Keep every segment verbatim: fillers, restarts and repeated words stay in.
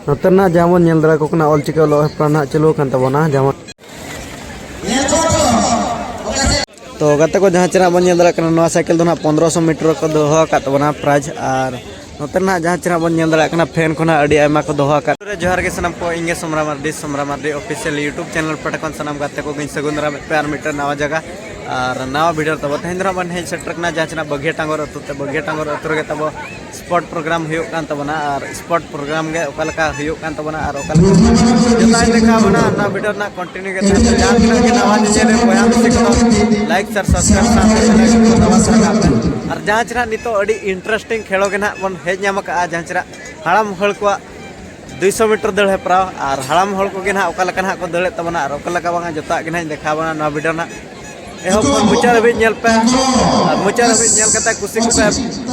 ᱱᱚᱛᱮ ᱨᱮᱱᱟᱜ ᱡᱟᱦᱟᱸ ᱵᱚᱱ ᱧᱮᱞ ᱫᱟᱲᱮᱭᱟᱠᱚ ᱠᱟᱱᱟ, ᱚᱞᱪᱤᱠᱤ ᱚᱞᱚᱜ ᱦᱮᱯᱨᱟᱣ ᱱᱟᱦᱟᱜ ᱪᱟᱹᱞᱩ ᱟᱠᱟᱱ ᱛᱟᱵᱚᱱᱟ᱾ ᱡᱮᱢᱚᱱ ᱛᱚ ᱜᱟᱛᱮ ᱠᱚ, ᱡᱟᱦᱟᱸ ᱪᱮ ᱱᱟᱦᱟᱜ ᱵᱚᱱ ᱧᱮᱞ ᱫᱟᱲᱮᱭᱟᱜ ᱠᱟᱱᱟ, ᱱᱚᱣᱟ ᱥᱟᱭᱠᱮᱞ ᱫᱚ ᱱᱟᱦᱟᱜ ᱯᱚᱱᱨᱚᱥᱚ ᱢᱤᱴᱟᱨ ᱠᱚ ᱫᱚᱦᱚ ᱟᱠᱟᱫ ᱛᱟᱵᱚᱱᱟ ᱯᱨᱟᱭᱤᱡᱽ᱾ ᱟᱨ ᱱᱚᱛᱮ ᱱᱟᱦᱟᱜ ᱡᱟᱦᱟᱸ ᱪᱮ ᱱᱟᱦᱟᱜ ᱵᱚᱱ ᱧᱮᱞ ᱫᱟᱲᱮᱭᱟᱜ ᱠᱟᱱᱟ, ᱯᱷᱮᱱ ᱠᱚ ᱱᱟᱦᱟᱜ ᱟᱹᱰᱤ ᱟᱭᱢᱟ ᱠᱚ ᱫᱚᱦᱚ ᱟᱠᱟᱫ᱾ ᱡᱚᱦᱟᱨ ᱜᱮ ᱥᱟᱱᱟᱢ ᱠᱚ, ᱤᱧ ᱜᱮ Somra Mardi, Somra Mardi official YouTube channel ᱯᱟᱦᱴᱟ ᱠᱷᱚᱱ ᱥᱟᱱᱟᱢ ᱜᱟᱛᱮ ᱠᱚᱜᱮᱧ ᱥᱟᱹᱜᱩᱱ ᱫᱟᱨᱟᱢᱮᱫ ᱯᱮ ᱟᱨ ᱢᱤᱫᱴᱮᱱ ᱱᱟᱣᱟ ᱡᱟᱭᱜᱟ ᱟᱨ ᱱᱟᱣᱟ ᱵᱷᱤᱰᱤᱭᱳ ᱨᱮ ᱛᱟᱵᱚ᱾ ᱛᱮᱦᱮᱧ ᱫᱚ ᱱᱟᱦᱟᱜ ᱵᱚᱱ ᱦᱮᱡ ᱥᱮᱴᱮᱨ ᱠᱟᱱᱟ ᱡᱟᱦᱟᱸ ᱪᱮ ᱱᱟᱦᱟᱜ ᱵᱟᱹᱜᱷᱤᱭᱟᱹ ᱴᱟᱸᱜᱚᱨ ᱟᱹᱛᱩ ᱛᱮ᱾ ᱵᱟᱹᱜᱷᱤᱭᱟᱹ ᱴᱟᱸᱜᱚᱨ ᱟᱹᱛᱩ ᱨᱮᱜᱮ ᱛᱟᱵᱚ ᱥᱯᱳᱨᱴ ᱯᱨᱳᱜᱨᱟᱢ ᱦᱩᱭᱩᱜ ᱠᱟᱱ ᱛᱟᱵᱚᱱᱟ᱾ ᱟᱨ ᱥᱯᱳᱨᱴ ᱯᱨᱳᱜᱨᱟᱢ ᱜᱮ ᱚᱠᱟ ᱞᱮᱠᱟ ᱦᱩᱭᱩᱜ ᱠᱟᱱ ᱛᱟᱵᱚᱱᱟ ᱟᱨ ᱚᱠᱟ ᱞᱮᱠᱟ ᱡᱚᱛᱚᱣᱟᱜ ᱤᱧ ᱫᱮᱠᱷᱟᱣ ᱵᱚᱱᱟ ᱚᱱᱟ ᱵᱷᱤᱰᱤᱭᱳ ᱨᱮᱱᱟᱜ ᱠᱚᱱᱴᱤᱱᱤᱭᱩ ᱜᱮ ᱛᱟᱦᱮᱱᱟ᱾ ᱡᱟᱦᱟᱸ ᱛᱤᱱᱟᱹᱜ ᱜᱮ ᱱᱟᱣᱟ ᱧᱮᱧᱮᱞ ᱨᱮ ᱵᱚᱭᱦᱟ ᱢᱤᱥᱤ ᱠᱚᱫᱚ ᱞᱟᱭᱤᱠ, ᱥᱮᱭᱟᱨ, ᱥᱟᱵᱥᱠᱨᱟᱭᱤᱵ ᱥᱟᱶᱛᱮ ᱵᱮᱞ ᱟᱭᱠᱚᱱ ᱠᱚ ᱫᱟᱵᱟᱣ ᱛᱚᱨᱟ ᱠᱟᱜ ᱯᱮ᱾ ᱟᱨ ᱡᱟᱦᱟᱸ ᱪᱮ ᱱᱟᱦᱟᱜ ᱱᱤᱛᱚᱜ ᱟᱹᱰᱤ ᱤᱱᱴᱟᱨᱮᱥᱴᱤᱝ ᱠᱷᱮᱞᱳ ᱜᱮ ᱱᱟᱦᱟᱜ ᱵᱚᱱ ᱦᱮᱡ ᱧᱟᱢ ᱟᱠᱟᱫᱼᱟ, ᱡᱟᱦᱟᱸ ᱪᱮ ᱱᱟᱦᱟᱜ ᱦᱟᱲᱟᱢ ᱦᱚᱲ ᱠᱚᱣᱟᱜ ᱫᱩᱭᱥᱚ ᱢᱤᱴᱟᱨ ᱫᱟᱹᱲ ᱦᱮᱯᱨᱟᱣ᱾ ᱟᱨ ᱦᱟᱲᱟᱢ ᱦᱚᱲ ᱠᱚᱜᱮ ᱱᱟᱦᱟᱜ ᱚᱠᱟ ᱞᱮᱠᱟ ᱱᱟᱦᱟᱜ ᱠᱚ ᱫᱟᱹᱲᱮᱫ ᱛᱟᱵᱚᱱᱟ ᱟᱨ ᱚᱠᱟ ᱞᱮᱠᱟ ᱵᱟᱝᱟ, ᱡᱚᱛᱚᱣᱟᱜ ᱜᱮ ᱱᱟᱦᱟᱜ ᱤᱧ ᱫᱮᱠᱷᱟᱣ ᱵᱚᱱᱟ ᱱᱚᱣᱟ ᱵᱷᱤᱰᱤᱭᱳ ᱱᱟᱦᱟᱜ᱾ ᱮᱦᱚᱵ ᱠᱷᱚᱱ ᱢᱩᱪᱟᱹᱫ ᱦᱟᱹᱵᱤᱡ ᱧᱮᱞ ᱯᱮ᱾ ᱟᱨ ᱢᱩᱪᱟᱹᱫ ᱦᱟᱹᱵᱤᱡ ᱧᱮᱞ ᱠᱟᱛᱮ ᱠᱩᱥᱤ ᱠᱚᱯᱮ,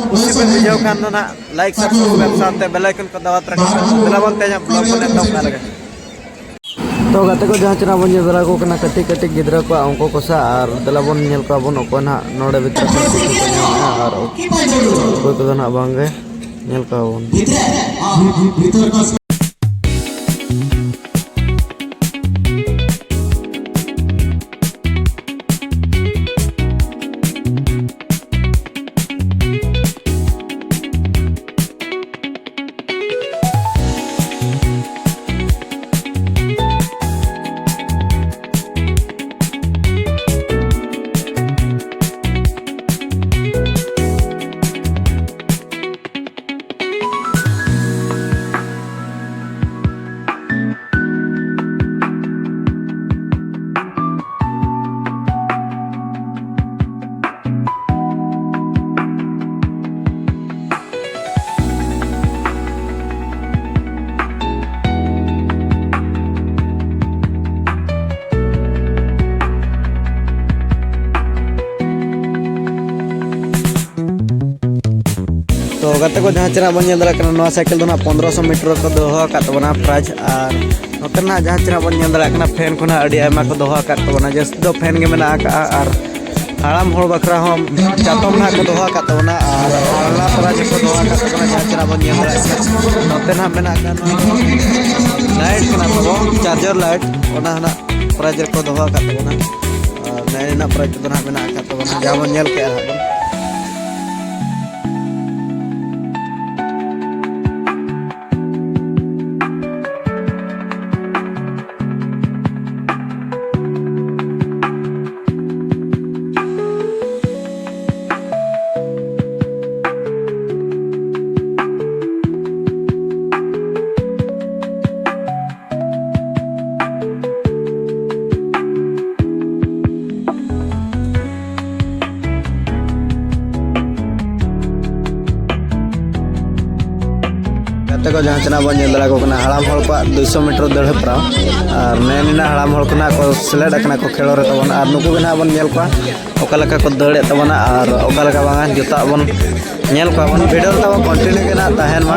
ᱠᱩᱥᱤ ᱯᱮ ᱵᱩᱡᱷᱟᱹᱣ ᱠᱷᱟᱱ ᱫᱚ ᱱᱟᱦᱟᱜ ᱞᱟᱭᱤᱠ, ᱥᱟᱵᱥᱠᱨᱟᱭᱤᱵ ᱥᱟᱶᱛᱮ ᱵᱮᱞ ᱟᱭᱠᱚᱱ ᱠᱚ ᱫᱟᱵᱟᱣ ᱛᱚᱨᱟ ᱠᱟᱜ ᱯᱮ᱾ ᱫᱮᱞᱟ ᱵᱚᱱ ᱛᱮᱦᱮᱧᱟᱜ ᱵᱞᱚᱜ ᱵᱚᱱ ᱮᱛᱚᱦᱚᱵ ᱠᱟᱜ ᱞᱮᱜᱮ᱾ ᱛᱚ ᱜᱟᱛᱮ ᱠᱚ, ᱡᱟᱦᱟᱸ ᱪᱮ ᱱᱟᱦᱟᱜ ᱵᱚᱱ ᱧᱮᱞ ᱫᱟᱲᱮ ᱟᱠᱚ ᱠᱟᱱᱟ ᱠᱟᱹᱴᱤᱡ ᱠᱟᱹᱴᱤᱡ ᱜᱤᱫᱽᱨᱟᱹ ᱠᱚᱣᱟᱜ ᱚᱝᱠᱚ ᱠᱚᱥᱟ, ᱟᱨ ᱫᱮᱞᱟ ᱵᱚᱱ ᱧᱮᱞ ᱠᱚᱣᱟ ᱵᱚᱱ ᱚᱠᱚᱭ ᱱᱟᱦᱟᱜ ᱱᱚᱰᱮ ᱵᱷᱤᱛᱨᱤ ᱠᱷᱚᱱ ᱠᱩᱥᱤ ᱠᱚ ᱧᱟᱢᱮᱜᱼᱟ ᱟᱨ ᱚᱠᱚᱭ ᱠᱚᱫᱚ ᱱᱟᱦᱟᱜ ᱵᱟᱝ ᱜᱮ᱾ ᱧᱮᱞ ᱠᱚᱣᱟ ᱵᱚᱱ᱾ ᱛᱚ ᱜᱟᱛᱮ ᱠᱚ, ᱡᱟᱦᱟᱸ ᱪᱮ ᱱᱟᱦᱟᱜ ᱵᱚᱱ ᱧᱮᱞ ᱫᱟᱲᱮᱭᱟᱜ ᱠᱟᱱᱟ, ᱱᱚᱣᱟ ᱥᱟᱭᱠᱮᱞ ᱫᱚ ᱱᱟᱦᱟᱜ ᱯᱚᱱᱨᱚᱥᱚ ᱢᱤᱴᱟᱨ ᱠᱚ ᱫᱚᱦᱚ ᱟᱠᱟᱫ ᱛᱟᱵᱚᱱᱟ ᱯᱨᱟᱭᱤᱡᱽ᱾ ᱟᱨ ᱱᱚᱛᱮ ᱱᱟᱦᱟᱜ ᱡᱟᱦᱟᱸ ᱪᱮᱦᱨᱟ ᱵᱚᱱ ᱧᱮᱞ ᱫᱟᱲᱮᱭᱟᱜ ᱠᱟᱱᱟ, ᱯᱷᱮᱱ ᱠᱚ ᱱᱟᱦᱟᱜ ᱟᱹᱰᱤ ᱟᱭᱢᱟ ᱠᱚ ᱫᱚᱦᱚ ᱟᱠᱟᱫ ᱛᱟᱵᱚᱱᱟ᱾ ᱡᱟᱹᱥᱛᱤ ᱫᱚ ᱯᱷᱮᱱ ᱜᱮ ᱢᱮᱱᱟᱜ ᱟᱠᱟᱫᱼᱟ, ᱟᱨ ᱦᱟᱲᱟᱢ ᱦᱚᱲ ᱵᱟᱠᱷᱨᱟ ᱦᱚᱸ ᱪᱟᱛᱚᱢ ᱱᱟᱦᱟᱜ ᱠᱚ ᱫᱚᱦᱚ ᱟᱠᱟᱫ ᱛᱟᱵᱚᱱᱟ, ᱟᱨ ᱟᱞᱱᱟ ᱯᱨᱟᱭᱤᱡᱽ ᱦᱚᱸᱠᱚ ᱫᱚᱦᱚ ᱟᱠᱟᱫ ᱛᱟᱵᱚᱱᱟ, ᱡᱟᱦᱟᱸ ᱪᱮᱦᱨᱟ ᱵᱚᱱ ᱧᱮᱞ ᱫᱟᱲᱮᱭᱟᱜ ᱠᱟᱱᱟ᱾ ᱱᱚᱛᱮ ᱱᱟᱦᱟᱜ ᱢᱮᱱᱟᱜ ᱟᱠᱟᱫ ᱱᱚᱣᱟ ᱞᱟᱭᱤᱴ ᱠᱟᱱᱟ ᱛᱟᱵᱚᱱ, ᱪᱟᱨᱡᱟᱨ ᱞᱟᱭᱤᱴ, ᱚᱱᱟ ᱱᱟᱦᱟᱜ ᱯᱨᱟᱭᱤᱡᱽ ᱨᱮᱠᱚ ᱫᱚᱦᱚ ᱟᱠᱟᱫ ᱛᱟᱵᱚᱱᱟ᱾ ᱟᱨ ᱱᱟᱭ ᱨᱮᱱᱟᱜ ᱯᱨᱟᱭᱤᱡᱽ ᱠᱚᱫᱚ ᱱᱟᱦᱟᱜ ᱢᱮᱱᱟᱜ ᱟᱠᱟᱫ ᱛᱟᱵᱚᱱᱟ, ᱡᱟᱦᱟᱸ ᱵᱚᱱ ᱧᱮᱞ ᱠᱮᱜᱼᱟ ᱱᱟᱦᱟᱜ ᱵᱚᱱ᱾ ᱜᱟᱛᱮ ᱠᱚ, ᱡᱟᱦᱟᱸ ᱛᱤᱱᱟᱹᱜ ᱵᱚᱱ ᱧᱮᱞ ᱫᱟᱲᱮᱭᱟᱠᱚ ᱠᱟᱱᱟ, ᱦᱟᱲᱟᱢ ᱦᱚᱲ ᱠᱚᱣᱟᱜ ᱫᱩᱭᱥᱚ ᱢᱤᱴᱟᱨ ᱫᱟᱹᱲ ᱦᱮᱯᱨᱟᱣ᱾ ᱟᱨ ᱱᱮ ᱱᱤᱱᱟᱹᱜ ᱦᱟᱲᱟᱢ ᱦᱚᱲ ᱠᱚ ᱱᱟᱦᱟᱜ ᱠᱚ ᱥᱮᱞᱮᱫ ᱟᱠᱟᱱᱟ ᱠᱚ ᱠᱷᱮᱞᱳᱰ ᱨᱮ ᱛᱟᱵᱚᱱ᱾ ᱟᱨ ᱱᱩᱠᱩ ᱜᱮ ᱱᱟᱦᱟᱜ ᱵᱚᱱ ᱧᱮᱞ ᱠᱚᱣᱟ ᱚᱠᱟ ᱞᱮᱠᱟ ᱠᱚ ᱫᱟᱹᱲᱮᱫ ᱛᱟᱵᱚᱱᱟ ᱟᱨ ᱚᱠᱟ ᱞᱮᱠᱟ ᱵᱟᱝᱟ, ᱡᱚᱛᱚᱣᱟᱜ ᱵᱚᱱ ᱧᱮᱞ ᱠᱚᱣᱟ ᱵᱚᱱ᱾ ᱵᱷᱤᱰᱤᱭᱳ ᱨᱮ ᱛᱟᱵᱚᱱ ᱠᱚᱱᱴᱤᱱᱤᱭᱩ ᱜᱮ ᱱᱟᱦᱟᱜ ᱛᱟᱦᱮᱱ ᱢᱟ᱾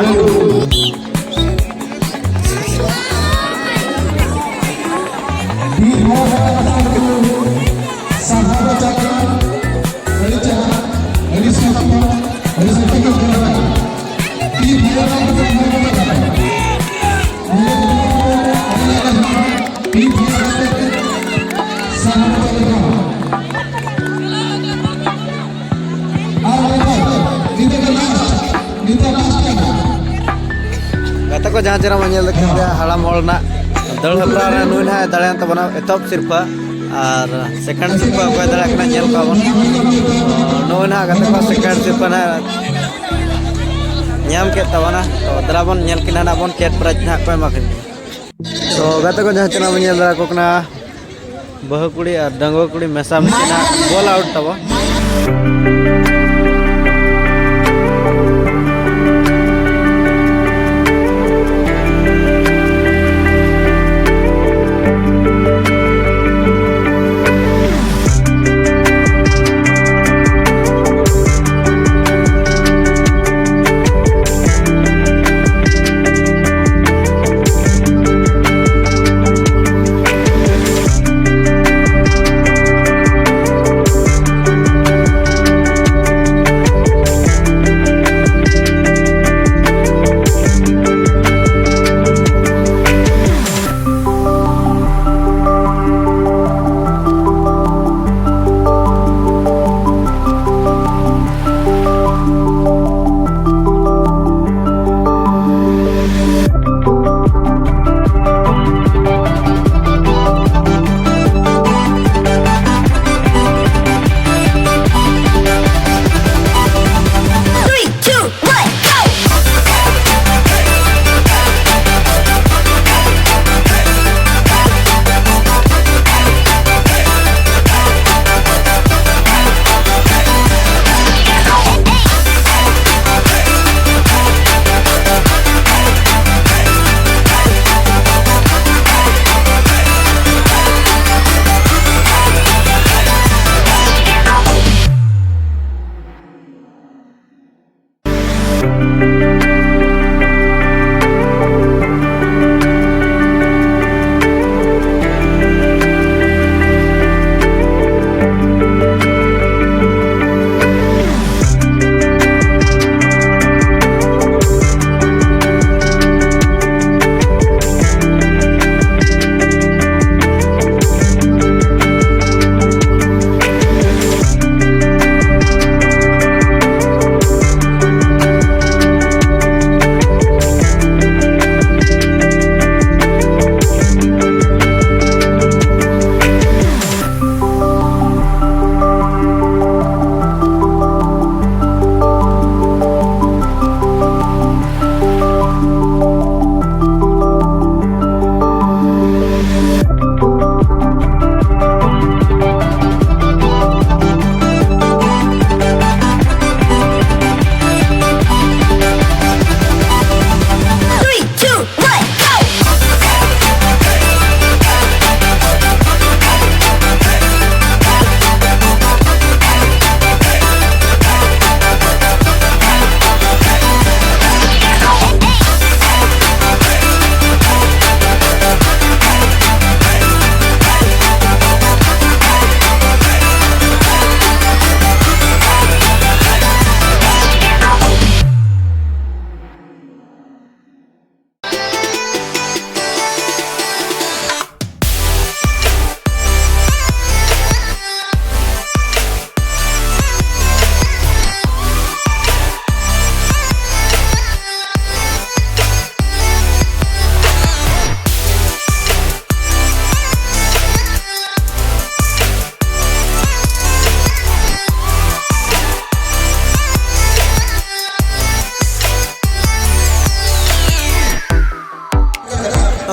ᱜᱟᱛᱮ ᱠᱚ, ᱡᱟᱦᱟᱸ ᱪᱮᱦᱨᱟ ᱵᱚᱱ ᱧᱮᱞ ᱫᱟᱲᱮᱭᱟᱜ ᱠᱟᱱ ᱜᱮᱭᱟ, ᱦᱟᱲᱟᱢ ᱦᱚᱲ ᱨᱮᱱᱟᱜ ᱫᱟᱹᱲ ᱦᱮᱯᱨᱟᱣ ᱨᱮ ᱱᱩᱭ ᱱᱟᱦᱟᱜ ᱮ ᱫᱟᱲᱮᱭᱮᱱ ᱛᱟᱵᱚᱱᱟ ᱮᱛᱚᱦᱚᱵ ᱥᱤᱨᱯᱷᱟᱹ, ᱟᱨ ᱥᱮᱠᱮᱱᱰ ᱥᱤᱨᱯᱷᱟᱹ ᱚᱠᱚᱭ ᱫᱟᱲᱮᱭᱟᱜ ᱠᱟᱱᱟ, ᱧᱮᱞ ᱠᱚᱣᱟ ᱵᱚᱱ᱾ ᱱᱩᱭ ᱱᱟᱦᱟᱜ ᱜᱟᱛᱮ ᱠᱚ ᱥᱮᱠᱮᱱᱰ ᱥᱤᱨᱯᱷᱟᱹ ᱱᱟᱦᱟᱜ ᱧᱟᱢ ᱠᱮᱫ ᱛᱟᱵᱚᱱᱟ᱾ ᱛᱚ ᱫᱮᱞᱟ ᱵᱚᱱ ᱧᱮᱞ ᱠᱤᱱᱟ ᱱᱟᱦᱟᱜ ᱵᱚᱱ, ᱪᱮᱫ ᱯᱨᱟᱭᱤᱡᱽ ᱱᱟᱦᱟᱜ ᱠᱚ ᱮᱢᱟ ᱠᱤᱱᱟ᱾ ᱛᱚ ᱜᱟᱛᱮ ᱠᱚ, ᱡᱟᱦᱟᱸ ᱪᱮᱦᱨᱟ ᱵᱚᱱ ᱧᱮᱞ ᱫᱟᱲᱮᱭᱟᱠᱚ ᱠᱟᱱᱟ, ᱵᱟᱹᱦᱩ ᱠᱩᱲᱤ ᱟᱨ ᱰᱟᱺᱜᱩᱣᱟᱹ ᱠᱩᱲᱤ ᱢᱮᱥᱟ ᱢᱤᱥᱤ ᱱᱟᱦᱟᱜ ᱵᱚᱞ ᱟᱣᱩᱴ ᱛᱟᱵᱚ᱾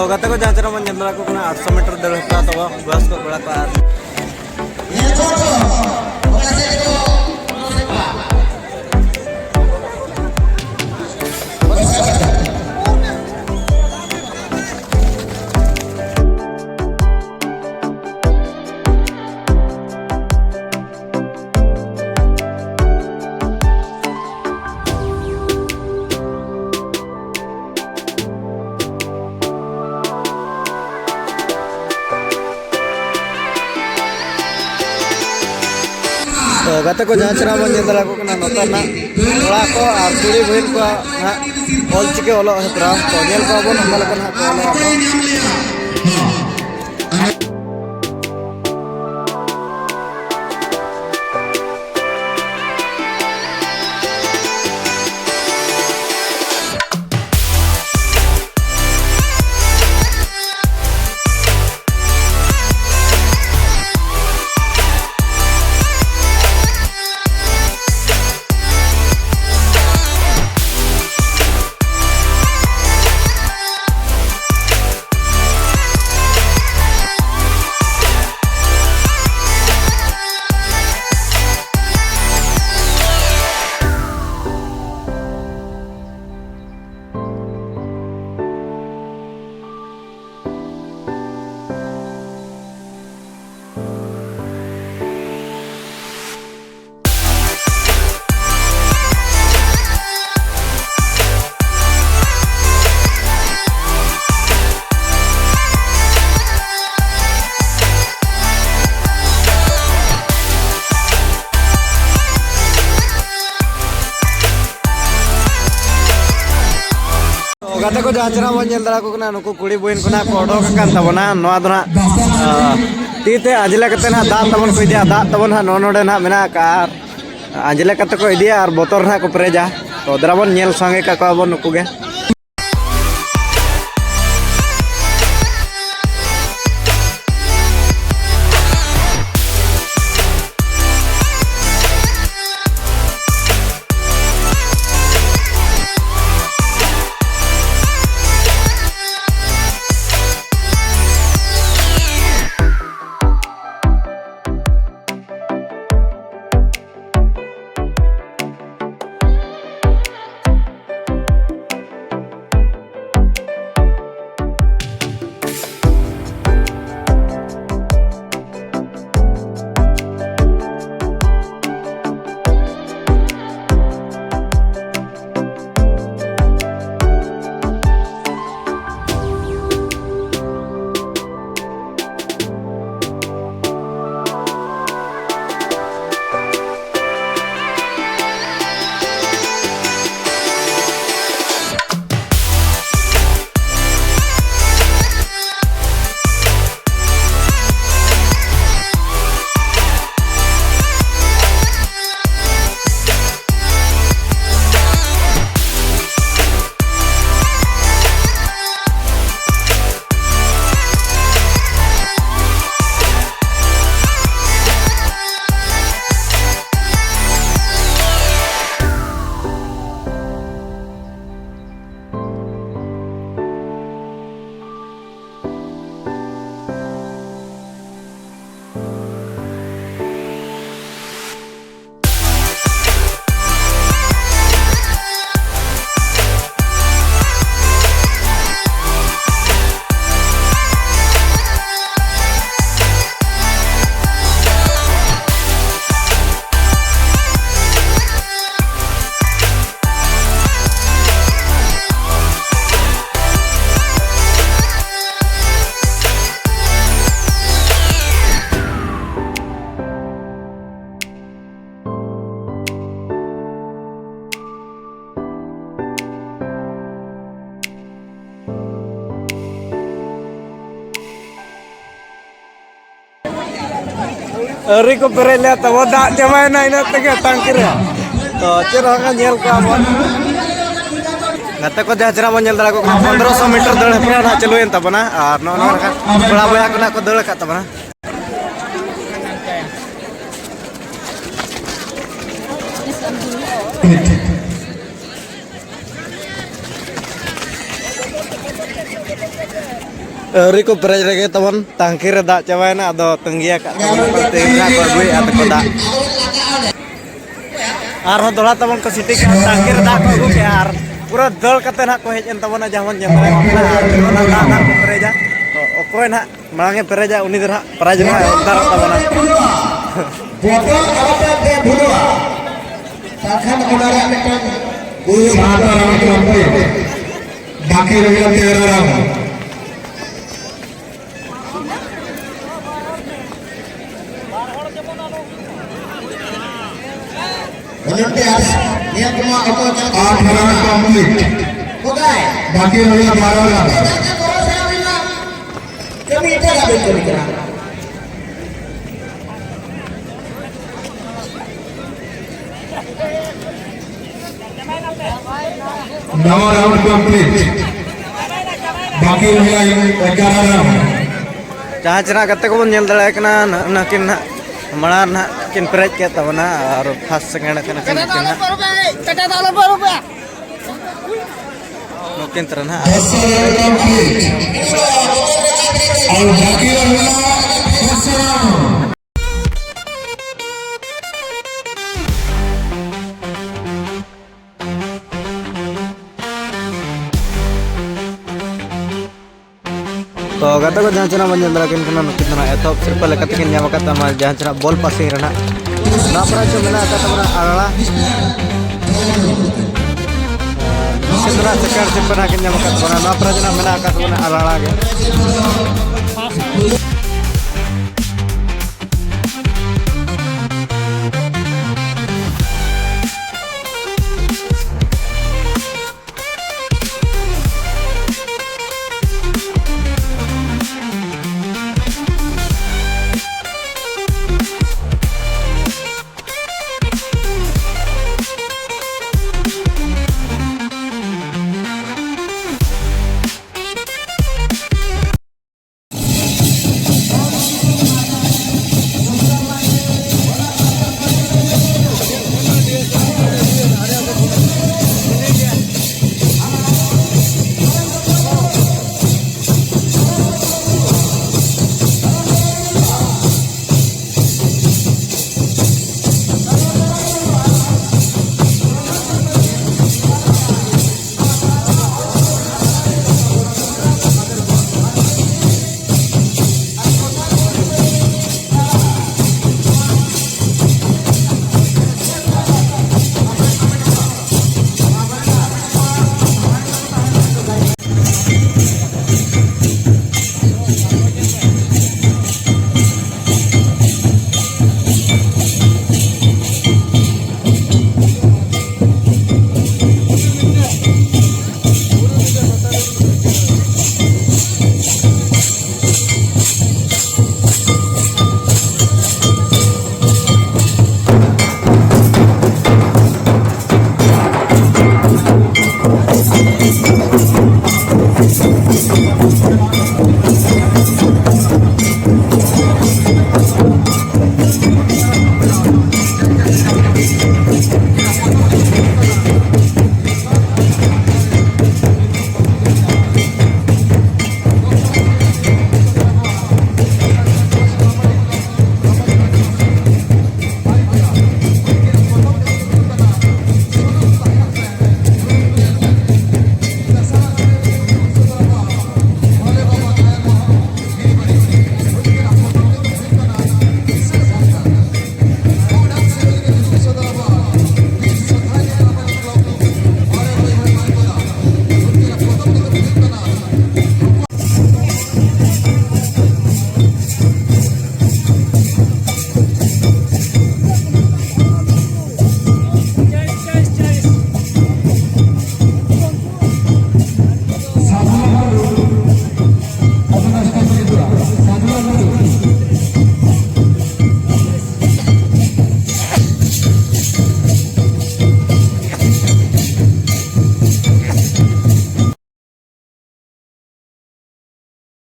ᱛᱚ ᱜᱟᱛᱮ ᱠᱚ, ᱡᱟᱦᱟᱸ ᱪᱮᱦᱨᱟ ᱵᱚᱱ ᱧᱮᱞ ᱫᱟᱲᱮᱭᱟᱠᱚ ᱠᱟᱱᱟ, ᱟᱴᱥᱚ ᱢᱤᱴᱟᱨ ᱫᱟᱹᱲ ᱦᱮᱯᱨᱟᱣ ᱛᱟᱵᱚ ᱵᱚᱭᱚᱥ ᱠᱚ ᱠᱚᱲᱟ ᱠᱚ ᱟᱨ ᱛᱚ ᱜᱟᱛᱮ ᱠᱚ, ᱡᱟᱦᱟᱸ ᱪᱮᱦᱨᱟ ᱵᱚᱱ ᱧᱮᱞ ᱫᱟᱲᱮᱭᱟᱠᱚ ᱠᱟᱱᱟ, ᱱᱚᱛᱮ ᱨᱮᱱᱟᱜ ᱠᱚᱲᱟ ᱠᱚ ᱟᱨ ᱠᱩᱲᱤ ᱵᱩᱦᱤᱱ ᱠᱚᱣᱟᱜ ᱦᱟᱸᱜ ᱚᱞ ᱪᱤᱠᱤ ᱚᱞᱚᱜ ᱦᱮᱯᱨᱟᱣ᱾ ᱛᱚ ᱧᱮᱞ ᱠᱚᱣᱟ ᱵᱚᱱ ᱚᱠᱟ ᱞᱮᱠᱟ ᱱᱟᱦᱟᱜ ᱠᱚ ᱚᱞᱚᱜ ᱟᱠᱚ᱾ ᱛᱚ ᱜᱟᱛᱮ ᱠᱚ, ᱡᱟᱦᱟᱸ ᱪᱮᱦᱨᱟ ᱵᱚᱱ ᱧᱮᱞ ᱫᱟᱲᱮᱭᱟᱠᱚ ᱠᱟᱱᱟ, ᱱᱩᱠᱩ ᱠᱩᱲᱤ ᱵᱩᱦᱤᱱ ᱠᱷᱚᱱᱟᱜ ᱠᱚ ᱚᱰᱚᱠ ᱟᱠᱟᱱ ᱛᱟᱵᱚᱱᱟ᱾ ᱱᱚᱣᱟ ᱫᱚ ᱱᱟᱦᱟᱜ, ᱟᱸ, ᱛᱤ ᱛᱮ ᱟᱸᱡᱽᱞᱮ ᱠᱟᱛᱮ ᱱᱟᱦᱟᱜ ᱫᱟᱜ ᱛᱟᱵᱚᱱ ᱠᱚ ᱤᱫᱤᱭᱟ᱾ ᱫᱟᱜ ᱛᱟᱵᱚᱱ ᱱᱟᱦᱟᱜ ᱱᱚᱜᱼᱚ ᱱᱚᱰᱮ ᱱᱟᱦᱟᱜ ᱢᱮᱱᱟᱜ ᱟᱠᱟᱫᱼᱟ ᱟᱨ ᱟᱸᱡᱽᱞᱮ ᱠᱟᱛᱮ ᱠᱚ ᱤᱫᱤᱭᱟ ᱟᱨ ᱵᱚᱛᱚᱞ ᱨᱮ ᱱᱟᱦᱟᱜ ᱠᱚ ᱯᱮᱨᱮᱡᱟ᱾ ᱛᱚ ᱫᱮᱞᱟ ᱵᱚᱱ ᱧᱮᱞ ᱥᱟᱸᱜᱮ ᱠᱟᱠᱚᱣᱟ ᱵᱚᱱ ᱱᱩᱠᱩ ᱜᱮ᱾ ᱟᱹᱣᱨᱤ ᱠᱚ ᱯᱮᱨᱮᱡ ᱞᱮᱫ ᱛᱟᱵᱚ, ᱫᱟᱜ ᱪᱟᱵᱟᱭᱮᱱᱟ ᱤᱱᱟᱹᱜ ᱛᱮᱜᱮ ᱴᱟᱝᱠᱤ ᱨᱮ᱾ ᱛᱚ ᱪᱮᱫ ᱦᱚᱸ ᱵᱟᱝ ᱧᱮᱞ ᱠᱚᱣᱟ ᱵᱚᱱ᱾ ᱜᱟᱛᱮ ᱠᱚ ᱡᱟᱦᱟᱸ ᱪᱮᱦᱨᱟ ᱵᱚᱱ ᱧᱮᱞ ᱫᱟᱲᱮᱭᱟᱠᱚ ᱠᱟᱱᱟ, ᱯᱚᱱᱫᱽᱨᱚᱥᱚ ᱢᱤᱴᱟᱨ ᱫᱟᱹᱲ ᱦᱮᱯᱨᱟᱣ ᱱᱟᱦᱟᱜ ᱪᱟᱹᱞᱩᱭᱮᱱ ᱛᱟᱵᱚᱱᱟ᱾ ᱟᱨ ᱱᱚᱜᱼᱚ ᱱᱚᱣᱟ ᱱᱟᱠᱷᱟ ᱠᱚᱲᱟ ᱵᱚᱭᱦᱟ ᱠᱚ ᱱᱟᱦᱟᱜ ᱠᱚ ᱫᱟᱹᱲ ᱟᱠᱟᱫ ᱛᱟᱵᱚᱱᱟ᱾ ᱟᱹᱣᱨᱤ ᱠᱚ ᱯᱮᱨᱮᱡ ᱨᱮᱜᱮ ᱛᱟᱵᱚᱱ ᱴᱟᱝᱠᱤ ᱨᱮ ᱫᱟᱜ ᱪᱟᱵᱟᱭᱮᱱᱟ᱾ ᱟᱫᱚ ᱛᱟᱺᱜᱤ ᱟᱠᱟᱫ ᱛᱟᱵᱚᱱ ᱠᱚ, ᱛᱤᱱ ᱨᱮ ᱠᱚ ᱟᱹᱜᱩᱭᱮᱫᱼᱟ ᱛᱟᱠᱚ ᱫᱟᱜ᱾ ᱟᱨᱦᱚᱸ ᱫᱚᱦᱲᱟ ᱛᱟᱵᱚᱱ ᱠᱚ ᱥᱤᱴᱤ ᱠᱮᱜᱼᱟ, ᱴᱟᱝᱠᱤ ᱨᱮ ᱫᱟᱜ ᱠᱚ ᱟᱹᱜᱩ ᱠᱮᱜᱼᱟ ᱟᱨ ᱯᱩᱨᱟᱹ ᱫᱟᱹᱲ ᱠᱟᱛᱮ ᱱᱟᱦᱟᱜ ᱠᱚ ᱦᱮᱡ ᱮᱱ ᱛᱟᱵᱚᱱᱟ, ᱡᱟᱦᱟᱸ ᱵᱚᱱ ᱧᱮᱞ ᱫᱟᱲᱮᱭᱟᱜ ᱠᱟᱱᱟ᱾ ᱟᱨ ᱚᱱᱟ ᱫᱟᱜ ᱱᱟᱦᱟᱜ ᱠᱚ ᱯᱮᱨᱮᱡᱟ᱾ ᱛᱚ ᱚᱠᱚᱭ ᱱᱟᱦᱟᱜ ᱢᱟᱲᱟᱝ ᱮ ᱯᱮᱨᱮᱡᱟ, ᱩᱱᱤ ᱫᱚ ᱱᱟᱦᱟᱜ ᱯᱨᱟᱭᱤᱡᱽ ᱱᱟᱦᱟᱜ ᱮ ᱚᱵᱫᱟᱨᱚᱜ ᱛᱟᱵᱚᱱᱟ᱾ ᱵᱚᱛᱚᱨ ᱟᱞᱚᱯᱮ ᱵᱩᱡᱷᱟᱹᱣᱟ᱾ ᱵᱟᱠᱷᱟᱱ ᱚᱱᱟ ᱨᱮᱭᱟᱜ ᱢᱤᱫᱴᱟᱝ ᱥᱟᱶᱛᱟ ᱨᱟᱡᱽ ᱜᱚᱢᱠᱮ ᱵᱟᱹᱠᱤ ᱨᱮᱜᱮ ᱛᱮᱭᱟᱨᱟ᱾ ᱵᱟᱹᱞᱚᱱ ᱛᱮᱭᱟᱨ, ᱱᱤᱭᱟᱹ ᱠᱚᱢᱟ ᱚᱠᱚᱭ ᱠᱟᱱᱟ? ᱟᱴ ᱨᱟᱱ ᱠᱚᱢᱯᱞᱤᱴ᱾ ᱚᱠᱚᱭ? ᱵᱟᱹᱠᱤ ᱨᱮ ᱵᱟᱨᱚ ᱨᱟᱱ᱾ ᱠᱟᱹᱢᱤ ᱮᱴᱟᱜᱟᱜ ᱵᱮᱱ ᱠᱟᱹᱢᱤ ᱠᱟᱱᱟ᱾ ᱱᱟᱣᱟ ᱨᱟᱣᱩᱱᱰ ᱠᱚᱢᱯᱞᱤᱴ᱾ ᱵᱟᱹᱠᱤ ᱢᱮᱱᱟᱜᱼᱟ ᱮᱜᱟᱨᱚ ᱨᱟᱣᱩᱱᱰ᱾ ᱡᱟᱦᱟᱸ ᱪᱮ ᱱᱟᱜ ᱜᱟᱛᱮ ᱠᱚᱵᱚᱱ ᱧᱮᱞ ᱫᱟᱲᱮᱭᱟᱜ ᱠᱟᱱᱟ, ᱱᱟ-, ᱱᱟᱹᱠᱤᱱ ᱱᱟᱜ ᱢᱟᱲᱟᱝ ᱱᱟᱜ ᱠᱤᱱ ᱯᱮᱨᱮᱡ ᱠᱮᱫ ᱛᱟᱵᱚᱱᱟ ᱟᱨ ᱯᱷᱟᱥᱴ ᱥᱮᱠᱮᱱᱰ ᱟᱠᱟᱱᱟ ᱠᱤᱱ ᱱᱟᱹᱠᱤᱱ ᱱᱟᱜ᱾ ᱱᱩᱠᱤᱱ ᱛᱟᱨᱟ ᱱᱟᱜ᱾ ᱫᱚᱥ ᱨᱟᱣᱩᱱᱰ ᱠᱚᱢᱯᱞᱤᱴ᱾ ᱟᱨ ᱵᱟᱹᱠᱤ ᱨᱮ ᱢᱮᱱᱟᱜᱼᱟ ᱫᱚᱥ ᱨᱟᱣᱩᱱᱰ᱾ ᱛᱚ ᱜᱟᱛᱮ ᱠᱚ, ᱡᱟᱦᱟᱸ ᱪᱮ ᱱᱟᱜ ᱵᱚᱱ ᱧᱮᱞ ᱫᱟᱲᱮᱭᱟᱠᱤᱱ ᱠᱟᱱᱟ, ᱱᱩᱠᱤᱱ ᱫᱚ ᱱᱟᱜ ᱮᱛᱚᱦᱚᱵ ᱥᱤᱨᱯᱟᱹ ᱞᱮᱠᱟᱛᱮ ᱠᱤᱱ ᱧᱟᱢ ᱟᱠᱟᱫ ᱛᱟᱵᱚᱱᱟ ᱡᱟᱦᱟᱸ ᱪᱮ ᱱᱟᱜ ᱵᱚᱞ ᱯᱟᱥᱤᱝ ᱨᱮᱱᱟᱜ᱾ ᱱᱚᱣᱟ ᱯᱨᱟᱭᱤᱡᱽ ᱫᱚ ᱢᱮᱱᱟᱜ ᱟᱠᱟᱫ ᱛᱟᱵᱚᱱᱟ ᱟᱞᱟᱲᱟ᱾ ᱱᱩᱠᱤᱱ ᱫᱚ ᱱᱟᱜ ᱥᱮᱠᱮᱱᱰ ᱥᱤᱨᱯᱟᱹ ᱱᱟᱜ ᱠᱤᱱ ᱧᱟᱢ ᱟᱠᱟᱫ ᱛᱟᱵᱚᱱᱟ᱾ ᱱᱚᱣᱟ ᱯᱨᱟᱭᱤᱡᱽ ᱨᱮᱱᱟᱜ ᱢᱮᱱᱟᱜ ᱟᱠᱟᱫ ᱛᱟᱵᱚᱱᱟ ᱟᱞᱟᱲᱟ ᱜᱮ᱾